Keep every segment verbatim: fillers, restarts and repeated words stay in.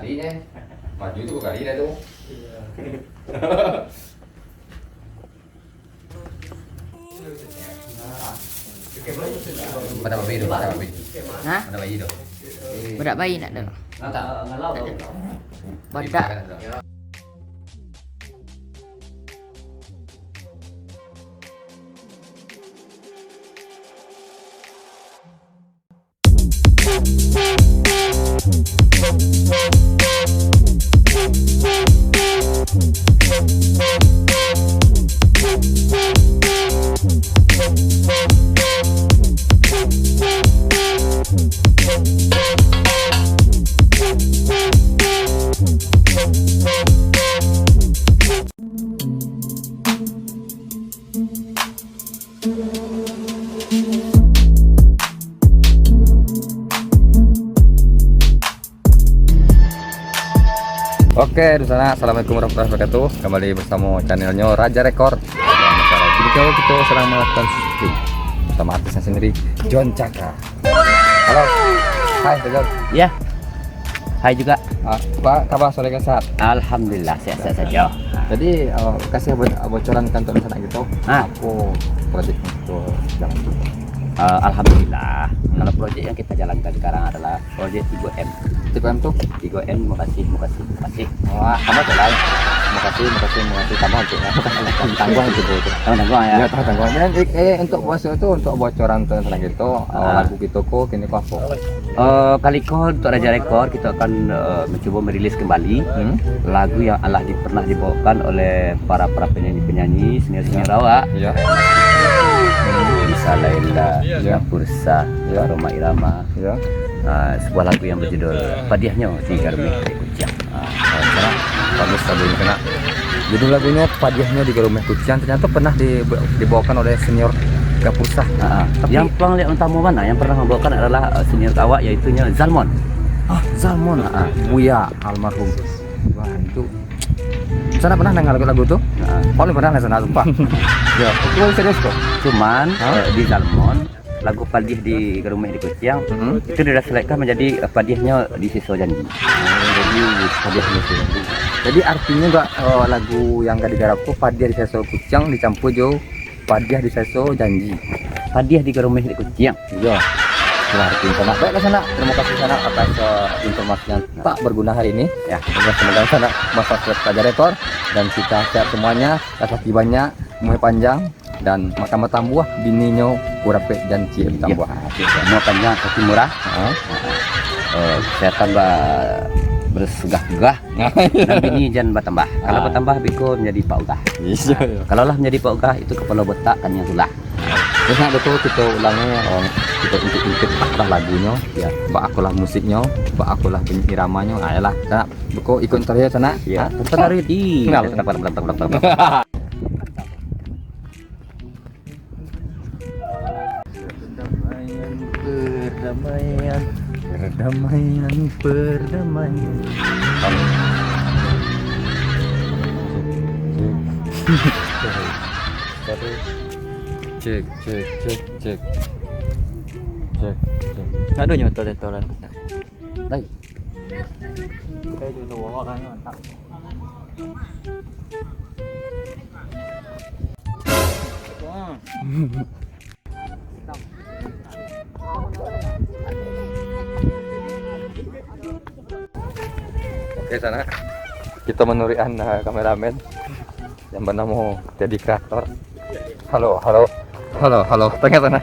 Ini maju tu kali dah tu. Pada babi tu, pada babi. Ha? Pada bayi tu. Budak bayi nak tu. Badak. Oke, dunsanak, assalamualaikum warahmatullahi wabarakatuh. Kembali bersama channelnya Raja Record. Dan sekarang ini kita sedang melakukan syuting bersama artisnya sendiri, John Cakra. Halo. Hai, John. Ya. Hai juga. Ah, apa kabar, sore sehat? Alhamdulillah, sehat-sehat saja. Jadi, eh, kasih bo-, bocoran kan untuk sanak kita. Ah. Apa projek yang kita jalankan? Eh, alhamdulillah. Hmm. Kalau projek yang kita jalankan sekarang adalah projek tiga M. Tiga M tu? Tiga M, makasih, makasih, makasih. Wah, sama tu lah. Makasih, makasih, makasih. Tambah untuk apa? Tambah untuk tu. Tambah, tambah, ya. Ya, tambah, tambah. Dan, eh, eh, untuk bahasa tu, untuk bocoran tu tentang gitu, eh, ah, lagu gitu ko, kini ko apa? Eh, kali ko untuk Raja Record, kita akan, eh, mencuba merilis kembali, hmm, lagu yang alah di-, pernah dibawakan oleh para, para penyanyi-penyanyi, senior-senior awak. Ya. Bisa Laila, ya. Pursa, ya. Rhoma Irama. Ya. Ah, sebuah lagu yang berjudul Padiahnyo di Garumeh Kuciang. Ah, sanak, bagus lagu ini, sanak. Judul lagunya Padiahnyo di Garumeh Kuciang, ternyata pernah di-, dibawakan oleh senior Gapursa. Ah, ah. Tapi yang pang lihat utama mana yang pernah membawakan adalah, eh, senior awak, yaitunyo Zalmon. Ah, Zalmon. Ah, ah. Buya almarhum. Wah, itu. Sanak pernah dengar lagu-lagu tu? Ah. Paling pernah lah, sanak, sumpah. Ya, itu serius kok. Cuman, ah, eh, di Zalmon, lagu Padiah di Garumeh di Kuciang, hmm, itu diselekkan menjadi, eh, Padiahnyo di Seso Janji. Oh, jadi Padiah di Seso Janji. Jadi artinya gak, eh, lagu yang gak digarap tu Padiah di Seso Kuciang dicampur jo Padiah di Seso Janji. Padiah di Garumeh di Kuciang. Iya. Itulah artinya, sanak. Baiklah, sanak. Terima kasih, sanak, atas, eh, informasi yang tak berguna hari ini. Ya. Semoga, sanak, masa sudah kita jalan rekor dan kita sehat semuanya, rezeki banyak, umur panjang, dan makan batambuah, bininyo kurapek jan ciek batambuah. Iya. Umur panjang, rezeki murah. Ha? Ha. Eh, kesehatan ba-, bersegah-gegah. Dan bini jan batambah. Kalau batambah, beko manjadi Pak Ogah. Iya, iya. Kalau lah manjadi Pak Ogah, itu kapalo botak, taniang tulah. Terus nak betul kita ulangi, eh, kita intip-intip lah lagunyo, ya. Bak akolah musiknyo, bak akolah bunyi iramanyo. Ah, yalah. Nak beko ikut terakhir, sanak? Iya. Ha? Terakhir di. Nah. Perdamaian, perdamaian. Perdamaian, perdamaian. Cek, cek, cek, cek. Cek, cek. Ado nyo motor-motoran. Baik. Oke, sanak. Kita manuruikan, eh, kameramen yang bernamo Teddy Creator. Halo, halo. Halo, halo. Tengah sana.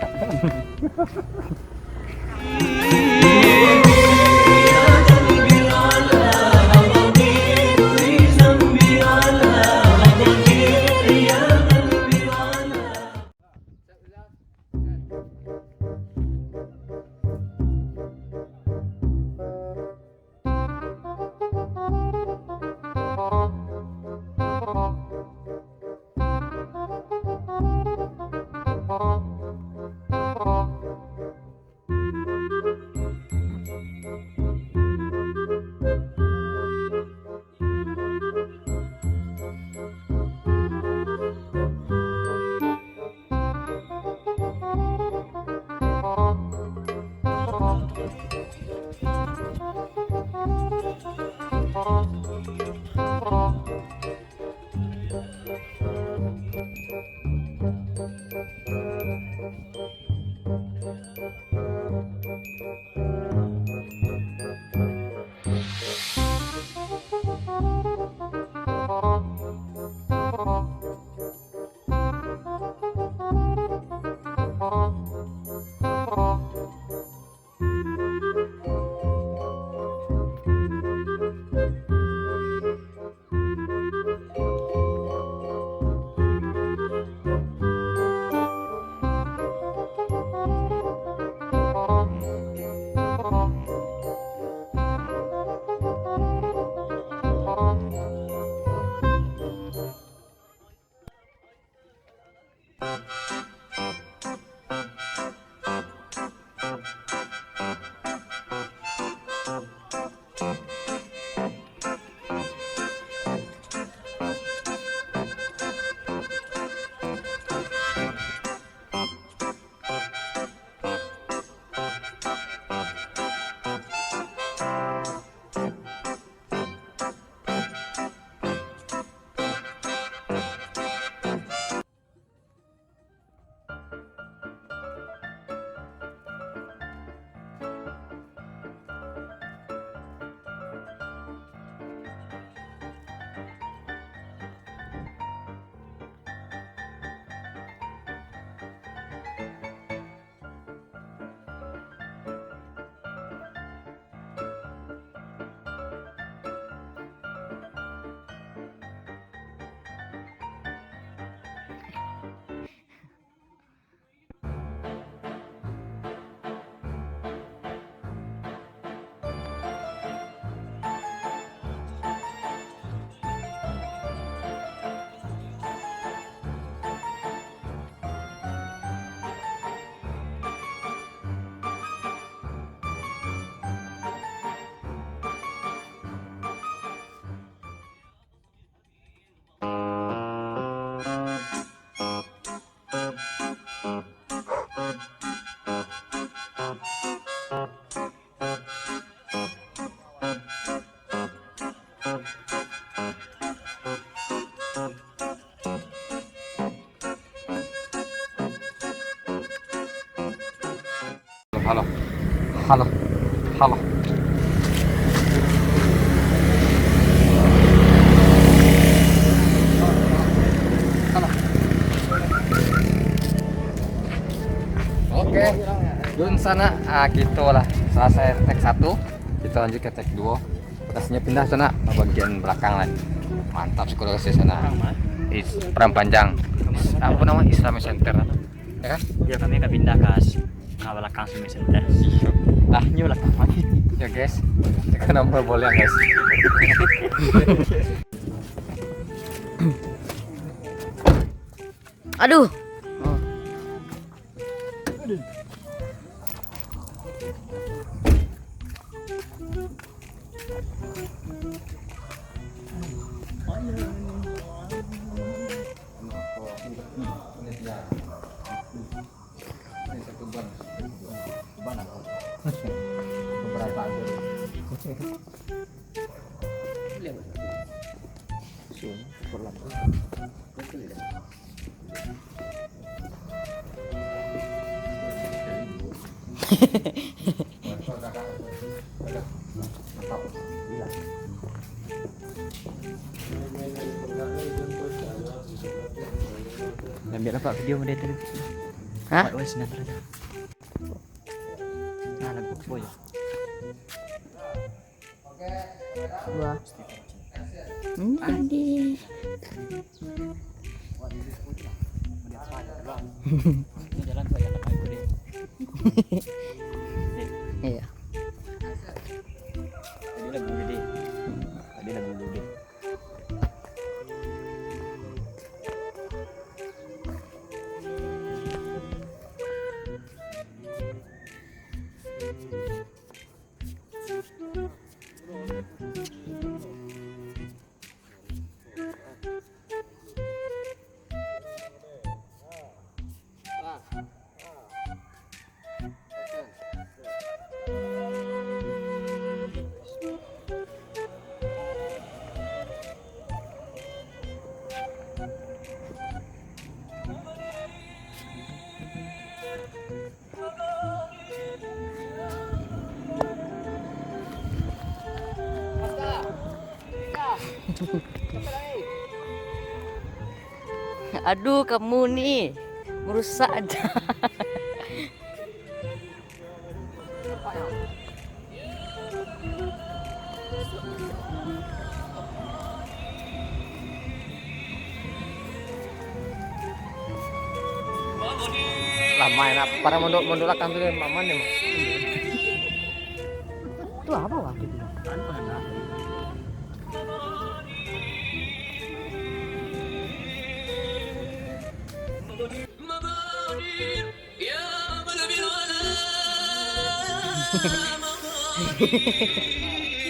Halo. Halo. Halo. Halo. Oke. Dun sana, ah, kito lah salasai take satu. Kito lanjut ka take duo. Lokasinya pindah sana, bagian belakang lah. Mantap sih lokasi sana. Belakang mah? Is-, Padang Panjang. Is-, apa nama? Islamic Center. Ya kan? Ya, kami ka pindah ka s-, ka balakang Sumi Center. Ah, nyo balakang lagi. Ya, guys. Tekan nomor boleh, guys. Aduh. Ambil nampak video model tu. Hah? Buat voice nanti. Nah, lagu boy. Wah. Ini di. Iya. Tadi lagu gede. Tadi lagu gede. Aduh, kamu ni merusak aja. Lama enak, para mondok-mondok lakang tu deh, aman deh, Mak. Itu apa waktu itu?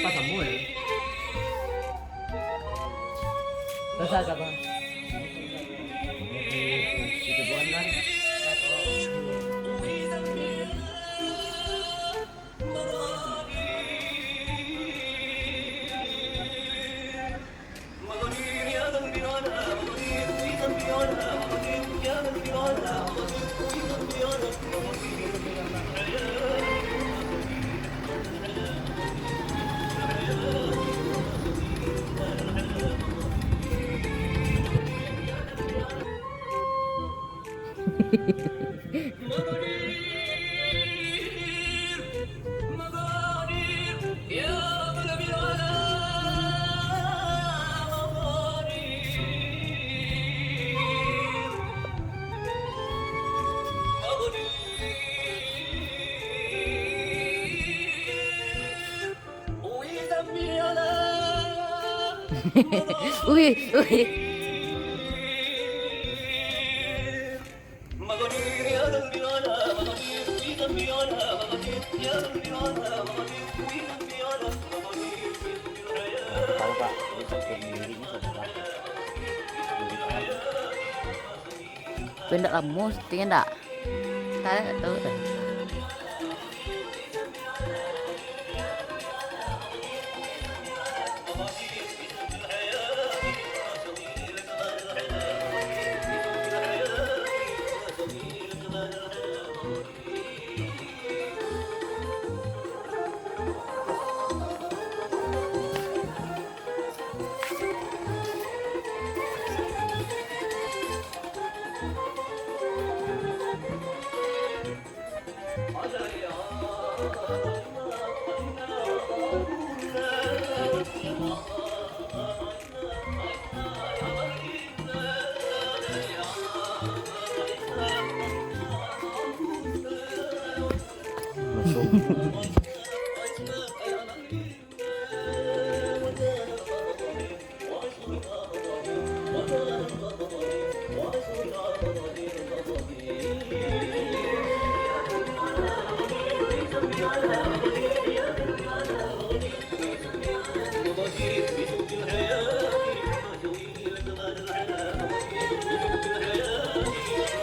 Pas samo ya? Rasa apa? Itu bukan kan? Wih, wih. Kau indak lamo syuting indak? Tahu tak?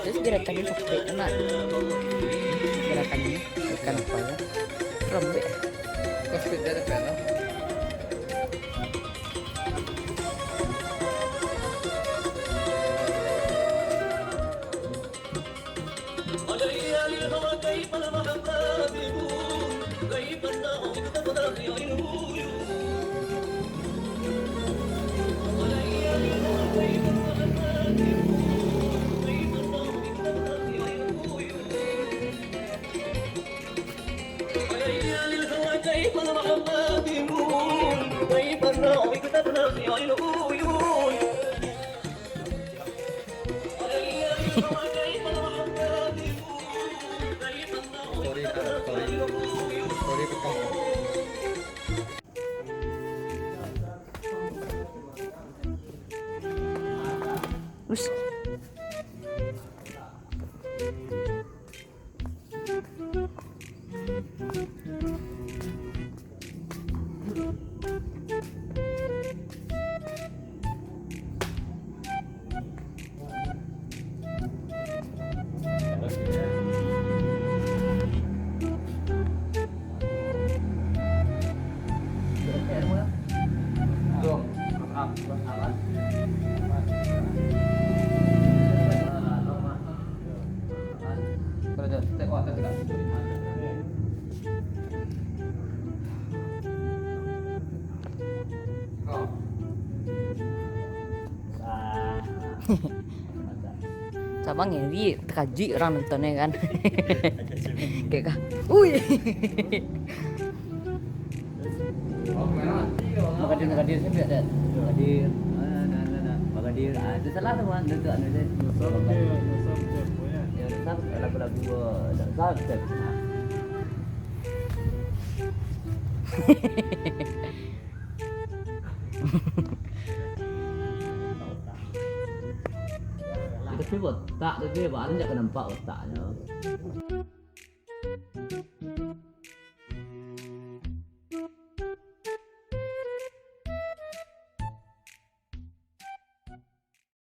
Terus gerakannya sakit, enak. Gerakannya, gerakan apa ya? Lembek. Kau speed dia depan lah. Us. Sabang ngeri, takajuik urang nonton, yo kan. Kayak kah? Ui. Magadir, Magadir sampai ada. Magadir. Ah, nah, nah, nah. Magadir. Ah, itu salah tu, Man. Itu anu tu. Yo, resap lagu-lagu, ah, resap, resap. Nah. Tapi botak tu, dia baru jak nampak botaknyo.